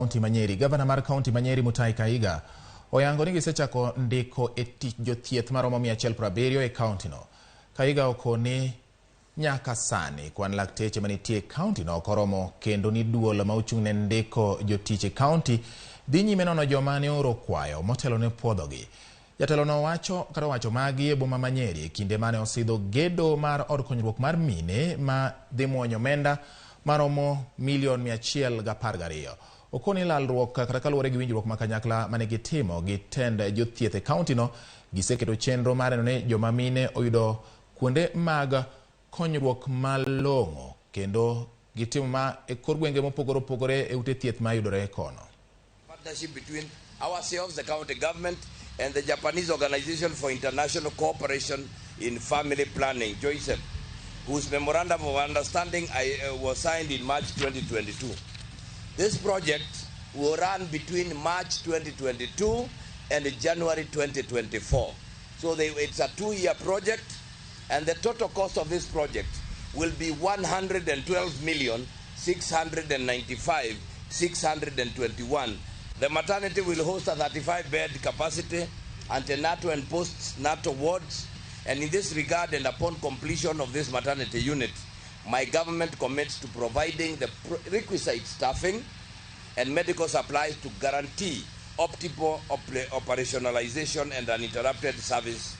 Kaunti ma Nyeri. Gavana mar kaunti ma Nyeri Mutahi Kahiga oyango ni gisechako ndiko e tich jothieth maromo 170 e kauntino. Kahiga okoni nyaka sani kwan lakteche manitie e kauntino ok oromo kendo ni duol ma ochung' ne ndiko jotich e kaunti dhi nyime nono joma ne ooro kwayo motelo ne puodhogi. Jatelono wacho kata owacho magi e boma ma Nyeri e kinde mane osidho gedo mar od konyruok mar mine ma dhi muonyo omenda maromo milion 112. Okoni lalruok kata kaluwore gi winjruok ma kanyakla mane gitimo gi tend jothieth e kauntino, giseketo chenro mar neno ni joma mine oyudo kuonde mag konyruok malong'o kendo gitimo ma e kor gwenge mopogore opogore e ute thieth mayudore kono. Partnership between ourselves, the county government, and the Japanese Organization for International Cooperation in Family Planning, JOICFP, whose memorandum of understanding was signed in March 2022. This project will run between March 2022 and January 2024. So it's a 2-year project, and the total cost of this project will be 112,695,621. The maternity will host a 35-bed capacity, antenatal and postnatal wards, and in this regard and upon completion of this maternity unit, my government commits to providing the requisite staffing and medical supplies to guarantee optimal operationalization and uninterrupted service